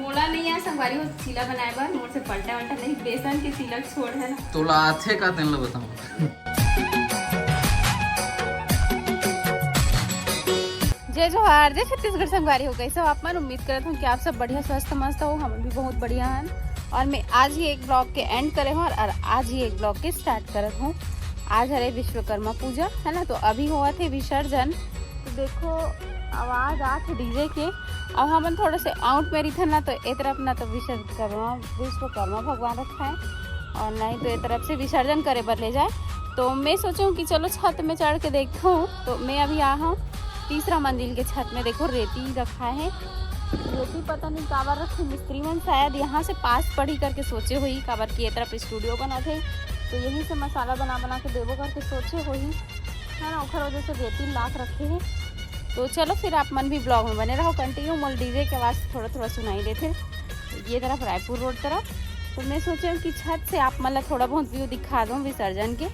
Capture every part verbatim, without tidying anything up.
मोला नहीं आय संगवारी हो चीला बनाए बर, मोर से पलटा वलटा नहीं, बेसन के चीला छोड़, है ना। तोला आथे का, तेन ल बताऊं। जय जोहार, जय छत्तीसगढ़ संगवारी हो, कैसे हो आप मन? उम्मीद करत हूँ कि आप सब बढ़िया, स्वस्थ, मस्त हो। हम भी बहुत बढ़िया हन और मैं आज ही एक ब्लॉग के एंड करे हूँ और, और आज ही एक ब्लॉग के स्टार्ट करत हूँ। आज हरे विश्वकर्मा पूजा, है ना, तो अभी होवत हे विसर्जन। तो देखो, आवाज आत हे डीजे के। अब हमन थोड़ा से आउट में रहिथन ना, तो ए तरफ ना तो विश्वकर्मा, विश्वकर्मा भगवान रखा है और नहीं तो ए तरफ से विसर्जन करे बर ले जाए। तो मैं सोचूं कि चलो छत में चढ़ के देखता हूँ। तो मैं अभी आ हूँ तीसरा मंजिल के छत में। देखो, रेती रखा है, रेती पता नहीं काबर रखे, मिस्त्री मन शायद यहाँ से पास पड़ी करके सोचे होही, काबर कि ए तरफ स्टूडियो बनत हे, तो यहीं से मसाला बना बना के देबो करके सोचे होही, है ना, ओखर वजह से रेती लाख रखे हे। तो चलो फिर आप मन भी ब्लॉग में बने रहो कंटिन्यू। मोल डीजे के आवाज थोड़ा थोड़ा सुनाई देथे ये तरफ, रायपुर रोड तरफ। तो मैं सोचे हूँ कि छत से आप मन ला थोड़ा बहुत व्यू दिखा दूँ विसर्जन के,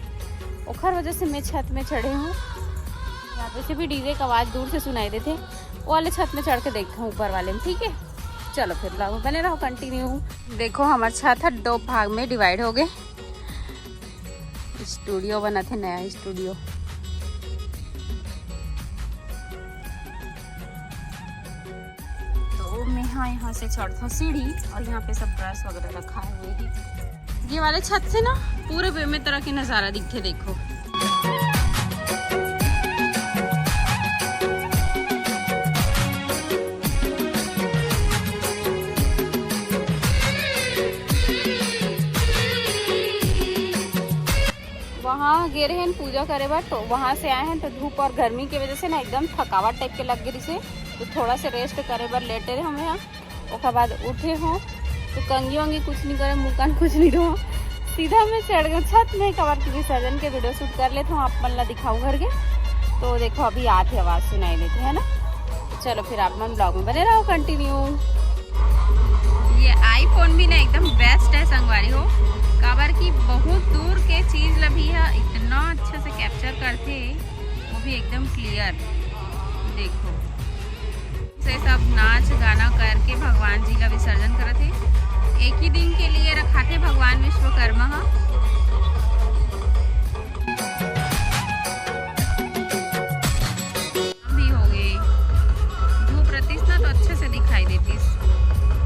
ओखर वजह से मैं छत में चढ़े हूँ। यहाँ पे से भी डीजे का आवाज दूर से सुनाई देथे, वो वाले छत में चढ़ के देखते हैं ऊपर वाले में, ठीक है। चलो फिर ब्लॉग में बने रहो कंटिन्यू। देखो, हमार छत है दो भाग में डिवाइड हो गए, स्टूडियो बनत हे, नया स्टूडियो। तो मैं, हाँ, यहाँ से चढ़ता सीढ़ी और यहाँ पे सब ब्रश वगैरह रखा है। ये वाले छत से ना पूरे बेमेतरा के नजारा दिखथे, देखो। वहाँ गे रहेन पूजा करे बर, तो वहाँ से आए हैं तो धूप और गर्मी की वजह से ना एकदम थकावट टाइप के लग गई से, तो थोड़ा से रेस्ट करे बर लेटे रहे हम यहाँ। ओकर बाद उठे हो तो कंगी वंगी कुछ नहीं करे, मुँह कान कुछ नहीं धो, सीधा मैं चढ़ गए छत में, काबर कि विसर्जन के वीडियो शूट कर लेते हो, आप मन ला दिखाऊं घर के। तो देखो, अभी आत हे आवाज सुनाई देथे, है ना। चलो फिर आप मन ब्लॉग में बने रहो कंटिन्यू। ये आईफोन भी ना एकदम बेस्ट है संगवारी हो, काबर कि बहुत दूर के चीज ला भी है इतना अच्छे से कैप्चर करथे, वो भी एकदम क्लियर। देखो, से सब नाच गाना करके भगवान जी ला विसर्जन करत हे। एक ही दिन के लिए रखाथे भगवान विश्वकर्मा ह। भी हो गए, धूप रहतीस ना तो अच्छे से दिखाई देतीस,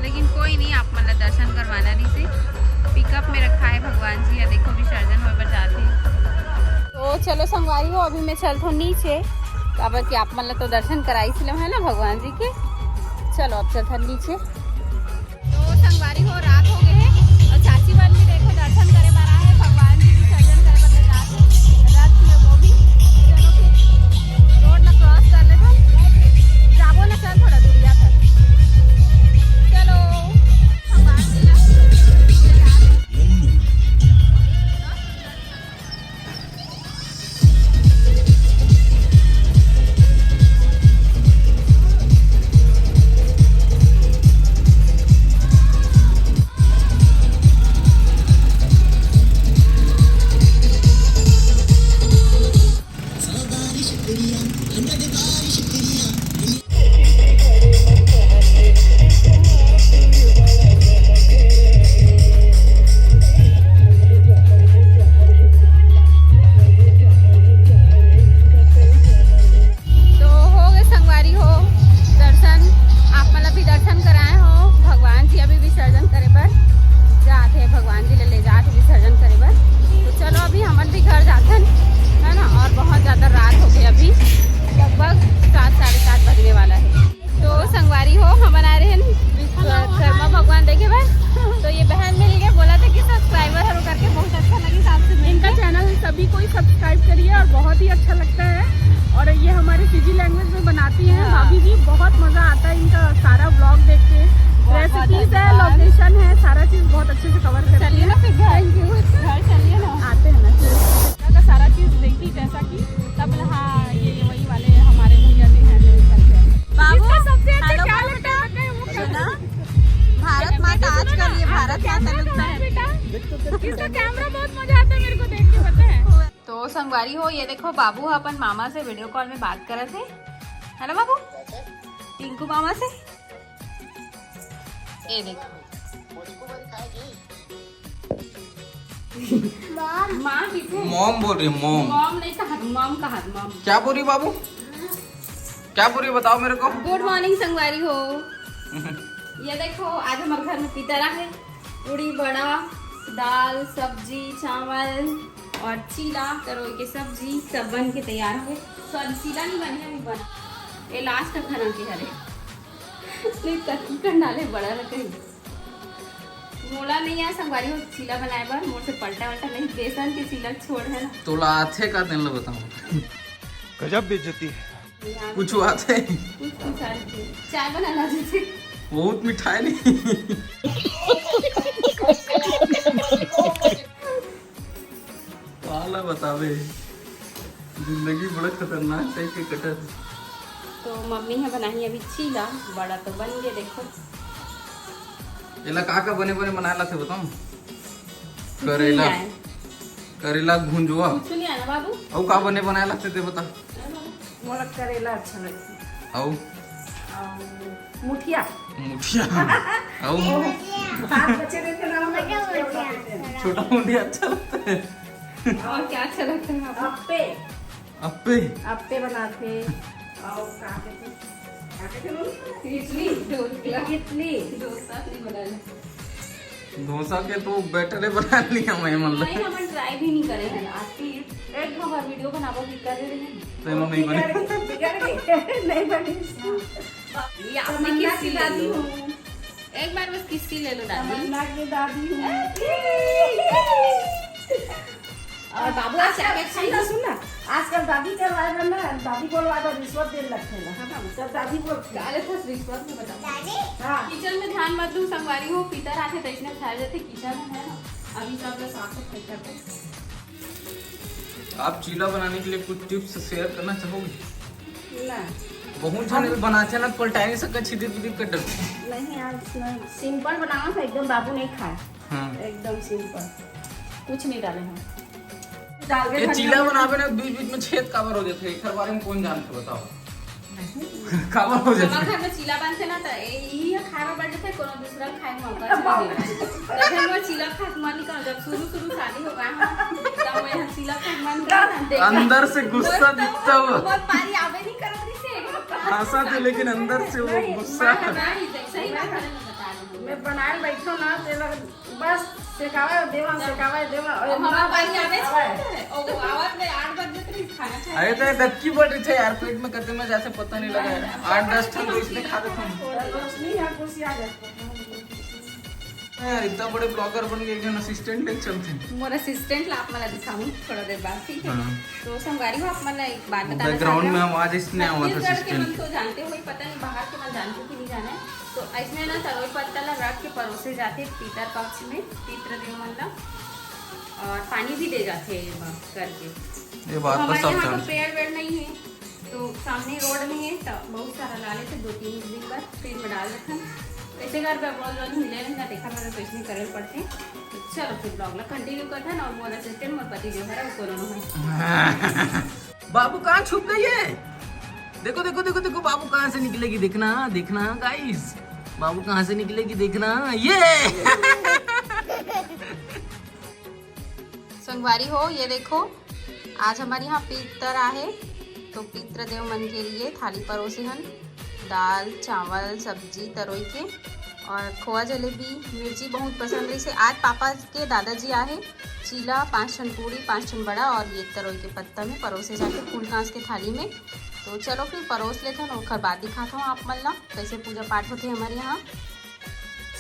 लेकिन कोई नहीं, आप मन ला दर्शन करवाना रहिसे। पिकअप में रखा है भगवान जी, या देखो विसर्जन होए बर जात हे। तो चलो संगवारी हो, अभी मैं चलत हूँ नीचे, काबर कि आप मन ला तो दर्शन कराइस लेव, है ना, भगवान जी के। चलो अब चलत हन नीचे। तो संगवारी हो, रात हो गए है और चाची मन भी देखो दर्शन करे बर आए हैं, भगवान जी विसर्जन करे बर ले जात हे रथ में, वो भी। चलो फिर रोड ला क्रॉस कर लेते हैं, जाबो ना, चल थोड़ा दूरिया तक। चलो, भगवान जी ला तो हो गए संगवारी हो दर्शन, आप मन ला भी दर्शन कराए हो, भगवान जी अभी विसर्जन करे बर जात हे, भगवान जी ले, ले जात हे विसर्जन करे बर। तो चलो अभी हमन भी घर जाथन, है ना, और बहुत ज्यादा रात हो गई, अभी लगभग सात, साढ़े सात बजने वाला है। तो संगवारी हो, हमन आए रहे विश्वकर्मा भगवान देखे बर, तो ये बहन मिल गए, बोला था कि सब्सक्राइबर हरो करके, बहुत अच्छा लगी आपसे मिलके। इनका चैनल सभी कोई सब्सक्राइब करिए और बहुत ही अच्छा लगता है। और ये हमारे फिजी लैंग्वेज में बनाती हैं हाँ। भाभी जी, बहुत मजा आता है इनका सारा व्लॉग देख के। रेसिपीज है, लोकेशन है, सारा चीज बहुत अच्छे से कवर करती है। चलिए ना फिर घर। Thank you. घर चलिए ना। आते हैं ना। का सारा चीज देखी जैसा कि तब हाँ ये वही वाले हमारे भैया जी हैं जो करते हैं। बाबू, इसका सबसे अच्छा hello क्या बोलो लगता है? वो है ना? भारत माता आज कर लिए, भारत माता लुटता है। बेटा, इसका कैमरा बहुत मजा आता है मेरे को देख के, पता है। तो संगवारी हो, ये देखो बाबू ह अपन मामा से वीडियो कॉल में बात करत हे, है ना बाबू? टिंकू मामा से। ये देखो। माँ किसे? मॉम बोल रही है, मॉम। मॉम नहीं कहा, मॉम कहा, मॉम। क्या बोल रही बाबू? क्या बोल रही, बताओ मेरे को। गुड मॉर्निंग संगवारी हो। ये देखो, आज हमारे घर में पितर आहे। पूड़ी, बड़ा, दाल, सब्जी, चावल और चीला, तरोई के सब्जी, सब बन के तैयार हो गए। तो आज चीला नहीं बने, अभी बना। ये लास्ट खाना के हरे। नहीं, कटकी कर डाले, बड़ा रखे। मोला नहीं आय संगवारी हो चीला बनाए बर, मोर से पलटा वलटा नहीं, बेसन के चीला छोड़ है ना। तोला आथे का, तेन ल बताऊं। गजब बेइज्जती है। यार, कुछ बात है। कुछ कुछ आ रही है। चाय बनाना जैसे। बहुत मिठाई नहीं। वाला बतावे, जिंदगी बड़ा खतरनाक टाइप के कटत। तो मम्मी ह बनाही अभी चीला, बड़ा तो बन गए। देखो, एला का का बने बने बनाए लाथे बताओ। कुछ करेला, नहीं आए। करेला घुंजुआ। कुछ नहीं आना बाबू। अउ का बने बनाए लाथे ते बता। मोला करेला अच्छा लगथे। अउ? अउ मुठिया। मुठिया। अउ? ओ, भात बचे रहिथे ना, हम मुठिया बोलथे। छोटा मुठिया अच्छा लगता है। और क्या अच्छा लगता है आपको? अप्पे। अप्पे? अप्पे बनाथे। अउ का कहिथे? का कहिथे मम्मी? इडली, ढोकला। इडली। डोसा नहीं बनाना। डोसा के तो बैटरे बना लिया मैं, मतलब। नहीं, हमन ट्राई भी नहीं करे हैं। आपकी एक दो बार वीडियो बनाबो की करे रहे हैं। तो एमा नहीं बने। बिगड़ गई, बिगड़ गई। नहीं बनी। ये आपने तमन्ना किस्सी की ले दादी लो। हूँ। एक बार बस किस्सी ले लो दादी। तमन्ना की दादी हूँ। और बाबू आज आजकल, क्या सुन ना, सुन ना, आजकल दादी करवाए बर ना, दादी बोलवाए बर रिश्वत देन लगथे ना। हाँ, हाँ। तो दादी बोलथे। अरे, कुछ रिश्वत में बताओ। दादी? हाँ। किचन में ध्यान मत दू, संगवारी हो, पितर आथे तो इसने खा जाते किचन में, है ना? अभी सब लोग साफ सफाई करते। आप चीला बनाने के लिए कुछ टिप्स शेयर करना चाहोगे? ना। बहुत झन हम बनाथे ना, पलटाए नहीं सकत, छिदिर बिदिर कर डरथे। नहीं, आज सिंपल बनावा था, एकदम बाबू नहीं खाए। हाँ। एकदम सिंपल, कुछ नहीं डाले हैं। डाल के ये धनिया चीला पत्ता बनावे ना, बीच बीच में छेद काबर हो जाथे, एकर बारे में कौन जानथे बताओ? नहीं। काबर हो जाथे? हमारे घर में चीला बनथे ना, तो ए-, यही है खाना बढ़ जाथे, कोनो दूसरा खाए में मौका नहीं देना। तो घर में चीला खाए के मन नहीं करता, जब शुरू शुरू शादी हो गया है, तब मैं यहाँ चीला खाए के मन करता, देखा। अंदर से गुस्सा वो तो दिखता हुआ। वो पारी आवे नहीं करत रही से। हंसा थे, लेकिन अंदर से वो नहीं, गुस्सा। मैं, मैं ही देख, सही बात है, मैं बता रही हूँ। मैं बनाए बैठो ना, तेला बस सेकावे देवा, सेकावे देवा। और अब हमारा पानी आवे आवे। ओ, आवाज में आठ बजे तक खाना खाए। अरे, तो दबकी बढ़ रही थे यार, पेट में कते में जाते पता नहीं लगा यार। आठ दस ठन तो इसने खा देता हूँ। रोशनी यहाँ कुर्सी आ जाए। यार, इतना बड़े ब्लॉगर बन गए, एक जन असिस्टेंट लेके चलते हैं। मोर असिस्टेंट ला आप मला दिखाऊं थोड़ा देर बाद, ठीक है? हाँ। तो संगवारी हो, आप मला एक बात बताना बैकग्राउंड चाहते में हो। आवाज इसने आवाज छत्तीसगढ़ के असिस्टेंट। मन तो जानते हो ही, पता नहीं बाहर के मन जानते कि नहीं जाने। तो इसमें ना तरोई पत्ता ला रख के परोसे जाते पितर पक्ष में, पितृ देव मन ला, और पानी भी दे जाते हैं ये बात करके। ये बात तो हमारे सब यहाँ तो जानते। पेड़ वेड़ नहीं है, तो सामने रोड में है, तो बहुत सारा ला लेते, दो तीन दिन बाद फ्रिज में डाल देते हैं। कैसे घर पे बोल रहे मिले नहीं ना, देखा मेरे तो इसमें करे पड़ते हैं। तो चलो फिर ब्लॉग ला कंटिन्यू करते हैं ना, और मोर असिस्टेंट मोर पति जो है वो कोरोना है। बाबू कहाँ छुप गई है? देखो, देखो, देखो, देखो, बाबू कहाँ से निकलेगी, देखना, देखना गाइस, बाबू कहाँ से निकलेगी, देखना, ये। संगवारी हो, ये देखो, आज हमारे यहाँ पितर आहे, तो पितृ देव मन के लिए थाली परोसे हन, दाल, चावल, सब्जी, तरोई के और खोआ जलेबी, मिर्ची बहुत पसंद रहिसे। आज पापा के दादाजी आहे, चीला, पाँच ठन पूड़ी, पाँच ठन बड़ा और ये तरोई के पत्ता में परोसे जाके फूल कांस के थाली में। तो चलो फिर परोस लेथन, ओखर बाद दिखात हूँ आप मन ला कैसे पूजा पाठ होथे हमारे यहाँ।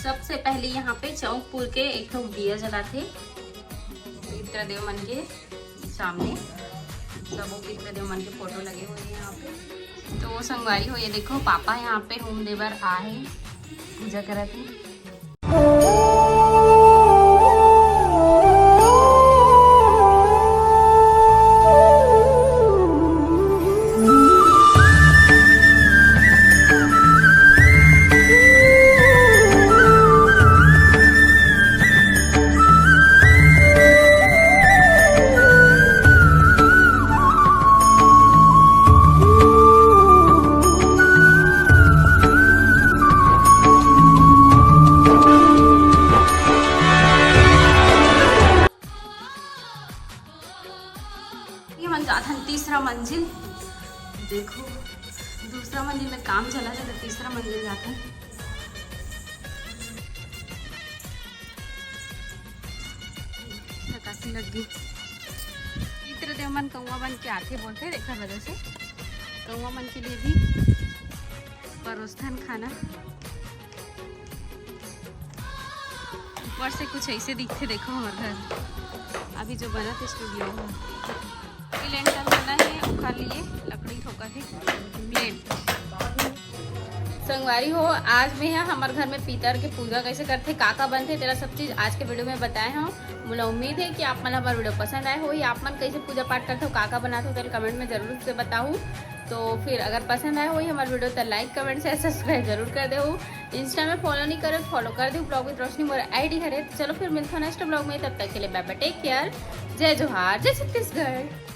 सबसे पहले यहाँ पे चौक पुर के एक ठो दिया जलाथे पितृ देव मन के सामने, सबो पितृ देव मन के फोटो लगे हुए हैं यहाँ पे। तो संगवारी हो, ये देखो पापा यहाँ पे होम देवर आहे, पूजा करत हे। तीसरा मंजिल, देखो, दूसरा मंजिल में काम चला था, तो तीसरा मंजिल जाते हैं। थकासी लग गई। मित्र देव मन कौआ बन के आथे बोलते, एकर वजह से कौआ मन के लिए भी परोसथन खाना। ऊपर से कुछ ऐसे दिखते, देखो हमर घर अभी जो बना थे स्टूडियो में। लेंटर बना है, ओखर लिए लकड़ी ठोका थे ब्लेड। संगवारी हो, आज मैं ह हमर घर में पीतर के पूजा कैसे करथे, का का बनथे, तेला सब चीज आज के वीडियो में बताए हूँ। मोला उम्मीद है कि आप मन हमर वीडियो पसंद आए होही। आप मन कैसे पूजा पाठ करथे, का का बनाथे, तेला कमेंट में जरूर से बताहू। तो फिर अगर पसंद आए होही हमर वीडियो, तो लाइक, कमेंट, शेयर, सब्सक्राइब जरूर कर देहू। इंस्टा में फॉलो नहीं करे, फॉलो कर देहू, ब्लॉग विद रोशनी मोर आईडी हरे। तो चलो फिर मिलते हैं नेक्स्ट ब्लॉग में, तब तक के लिए बाय बाय, टेक केयर, जय जोहार, जय छत्तीसगढ़।